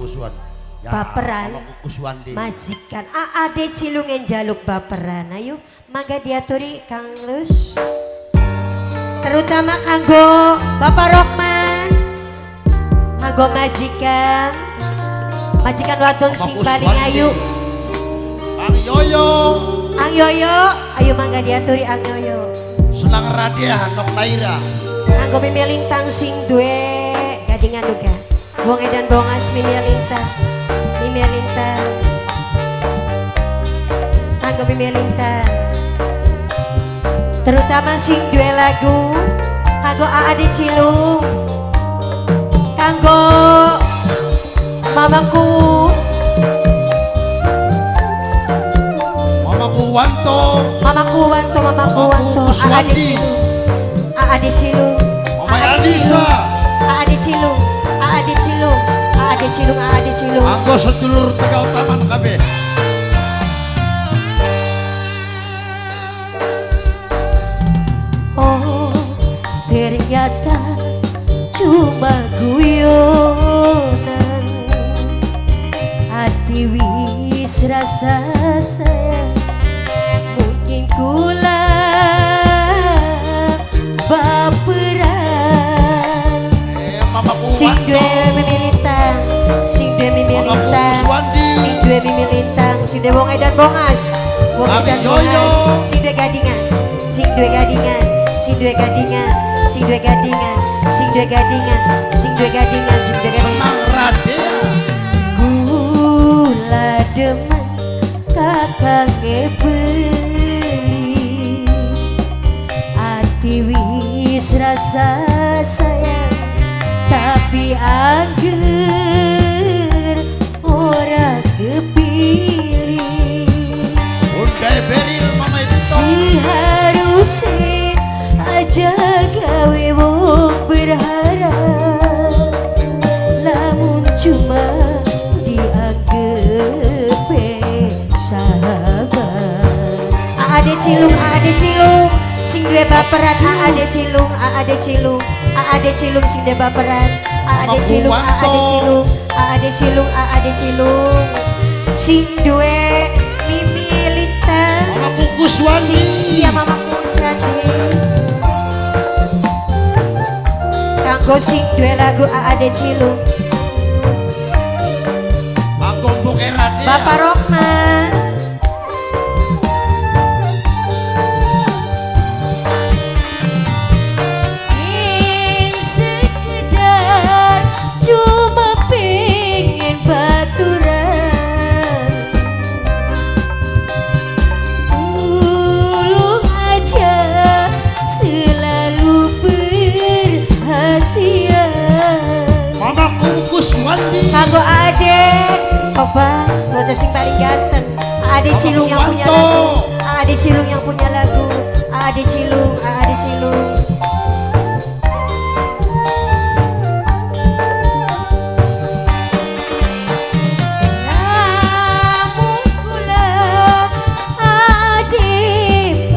Kuswan. Ya, Baperan. Mamaku Kuswandi. Majikan Ade Cilungen jaluk baperan. Ayo mangga diaturi Kang Rus. Terutama kanggo Bapak Rohman. Kanggo majikan. Majikan wadon Mamaku sing paling Kuswandi. ayu. Kang Yoyo. Ang Yoyo, ayo mangga diaturi Ang Yoyo. Senang Radia Nok Naira. Kanggo Mimi Lintang sing duwe gadingan uga. Wong edan bongas Mimi Lintang. Mimi Lintang. Kanggo Mimi Lintang. Terutama sing duwe lagu kanggo Ade Cilung. Kanggo mamaku, Mamaku Wanto. mamaku Wanto, mamaku Mamaku Wanto, Ade Kuswandi. Cilung. Ade Cilung. Mama Ade Alisa. Cilung. Ade Cilung, Ade Cilung, Ade Cilung, Ade Cilung. Anggo sedulur Tegal Taman kabeh. Oh, ternyata cuma guyonan. Hati wis rasa sayang, mungkin kula baperan. Mamaku Sing Wanto. duwe Mimi Lintang, sing duwe Mimi Mamaku Lintang, Kuswandi. sing duwe Mimi Lintang, sing duwe wong edan bongas, wong Kami edan Yoyo. bongas, sing duwe gadingan, sing duwe gadingan, sing duwe gadingan, sing duwe gadingan, sing duwe gadingan, sing duwe gadingan, sing duwe gadingan. Senang Radia. Gula demen kakange beli, ati wis rasa sayang, tapi angger ora kepilih. Bunda Beril Mama Ito. Seharusnya aja gawe wong berharap, lamun cuma dianggep sahabat. Ade Cilung, Ade Cilung, sing duwe baperan. Ade Cilung, Ade Cilung, Ade Cilung sing duwe baperan. Ade Mamaku Cilung, Ade Wanto. Cilung, Ade Cilung, Ade Cilung, sing duwe Mimi Lintang. Mamaku Kuswandi. Iya mamaku Kuswandi. Kanggo sing duwe lagu Ade Cilung. Anggo Mbuke Radia. Bapak Rohman. Ingin sekedar cuma pengen baturan, tulung aja selalu perhatian. Mamaku Kuswandi. Kanggo adek Opa, bocah sing paling ganteng. Ade Mamaku Cilung yang punya Wanto. lagu. Ade Cilung yang punya lagu. Ade Cilung, Ade Cilung. Lamun kula ade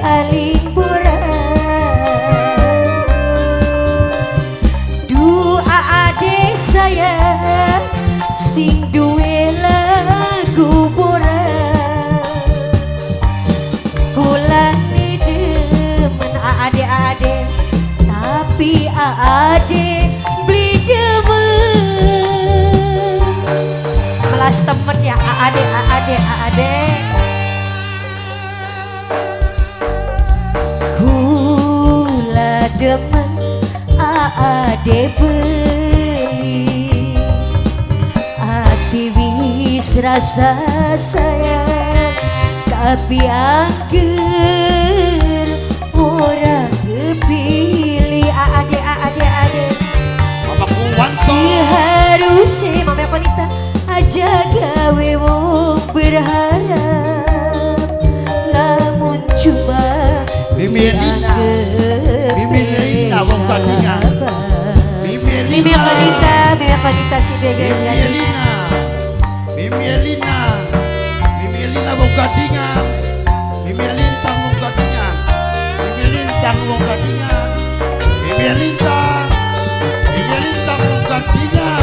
paling berat, doa ade sayang sing duwe lagu boran. Kula ni demen ade ade, tapi ade beli demen. Melas temen ya ade ade ade. Kula demen ade beli, ati wis rasa sayang, tapi angger ora kepilih. Ade ade ade. Mamaku Wanto. Seharusnya Mama Konita aja gawe wong berharap, lamun cuma Mimi Elina. dianggep Mimi Elina, wong gadingan. sahabat. Mimi Elina. Mimi Konita, Mimi Konita si Bega Mimi Elina. Mimi Elina. Mimi Elina wong gadingan. Mimi Lintang wong gadingan. Mimi Lintang wong gadingan. Mimi Lintang. Mimi Lintang wong gadingan.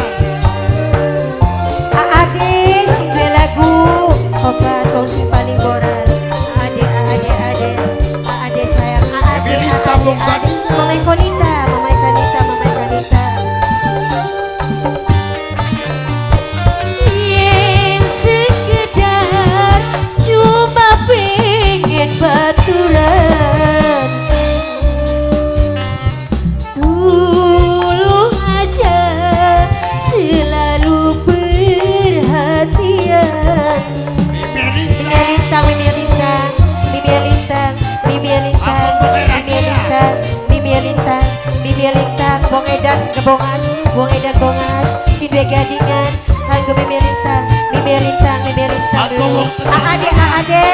Bongas, wong edan Bongas, sing duwe Gadingan, kanggo Mimi Lintang, Mimi Lintang, Mimi Lintang. Aku wong Tegal. Aade, aade.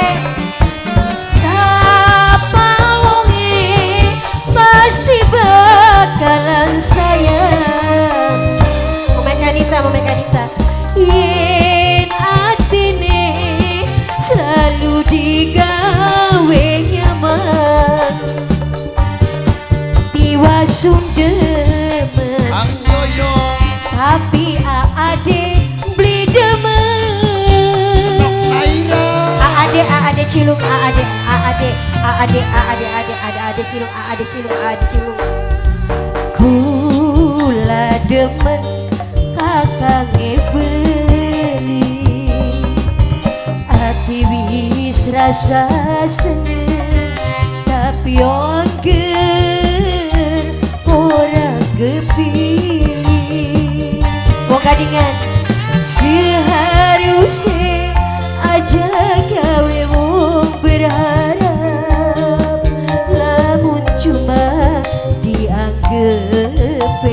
Sapa wonge pasti bakalan sayang. Mama Kanita, Mama Kanita. Yen atine selalu digawe nyaman. Tiwasun demen, Ang Yoyo. Tapi aade beli demen. Aira. Aade, aade cilung, aade, aade, aade, aade, aade, aade, aade cilung, aade cilung, aade cilung. Kula demen kakange beli. Ati wis rasa seneng, tapi angger ora kepilih. Wong Gadingan seharusnya aja gawe wong berharap, lamun cuma dianggap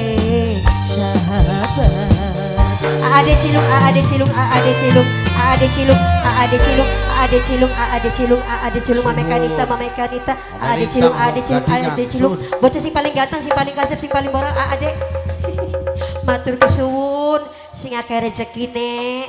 sahabat. Aade cilung, aade cilung, aade cilung, aade cilung, aade cilung, aade cilung, aade cilung, aade cilung, Mame Kanita, Mame Kanita, aade cilung, aade cilung, aade cilung. Bocah sing paling ganteng, sing paling kasep, sing paling moral, aade. Matur kesuwun, sing akeh rezekine.